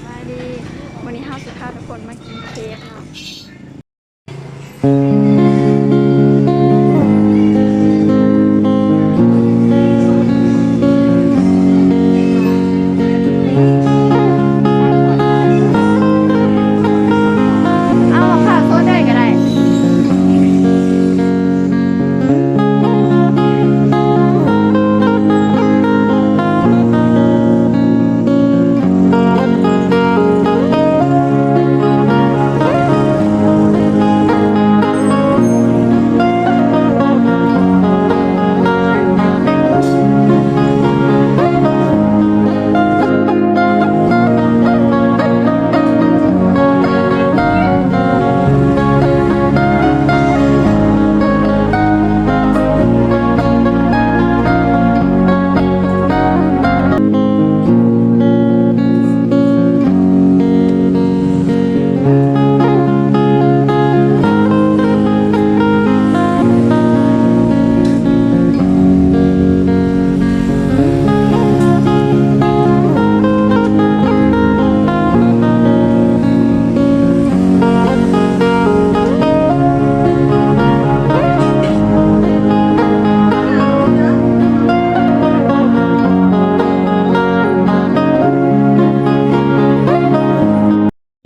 ບາຍດີ ມື້ນີ້ເຮົາຊິພາທຸກຄົນມາກິນເຄກເນາະ. ເອົາໝາກພ້າວສົດເລີຍກໍໄດ້.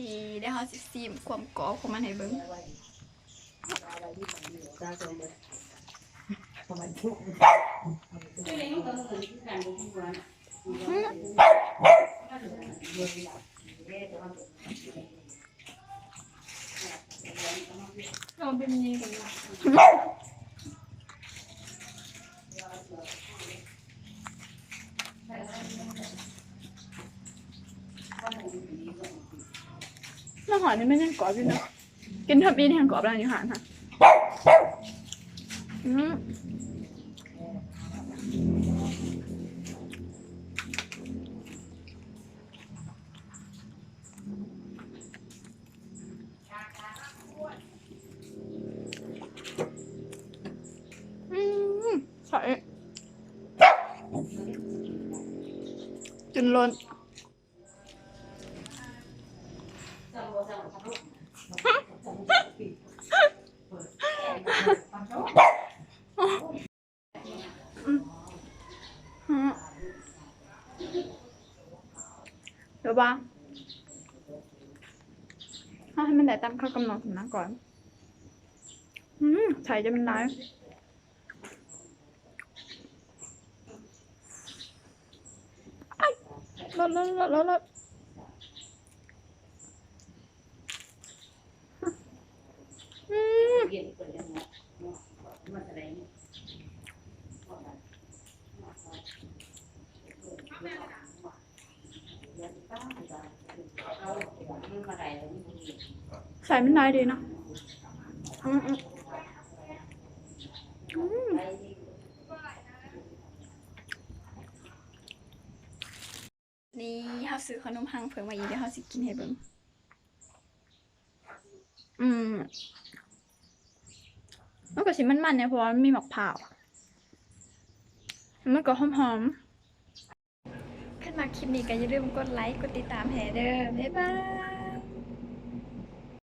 ນີ້ ດຽວເຮົາຊິຊີມຄວາມກອບຂອງມັນໃຫ້ເບິ່ງ. ນ້ຳຫອຍນີ້ມັນຍັງກອບຢູ່ເນາະ. ກິນທຳອິດແຮງກອບແລ້ວຢູ່ຫັ້ນຫັ້ນ. ອືມ. ອືມ ໃສ່ ກິນໂລດ. ອືມ ອືມ ແບບວ່າ ເຮົາໃຫ້ມັນໄດ້ຕາມເຂົາກຳນົດນະກ່ອນ. ອືມ ໃສ່ຈະແມ່ນຫຼາຍ. ອ້າຍ ເລີດ ເລີດ ເລີດ ເລີດ ເລີດ. ອືມ. ໃສ່ມັນຫຼາຍດີເນາະ. ອືມ ອືມ. ນີ້ເຮົາຊື້ຂະໜົມຮັງເຜິ້ມມາອີກ ດຽວເຮົາຊິກິນໃຫ້ເບິ່ງ. ອືມ ມັນກໍຊິມັນໆແດ່ ເພາະວ່າມັນມີໝາກພ້າວ ມັນກໍຫອມໆ. ຄັນມັກຄລິບນີ້ກໍຢ່າລືມກົດໄລກ໌ ກົດຕິດຕາມໃຫ້ເດີ. ບາຍບາຍ.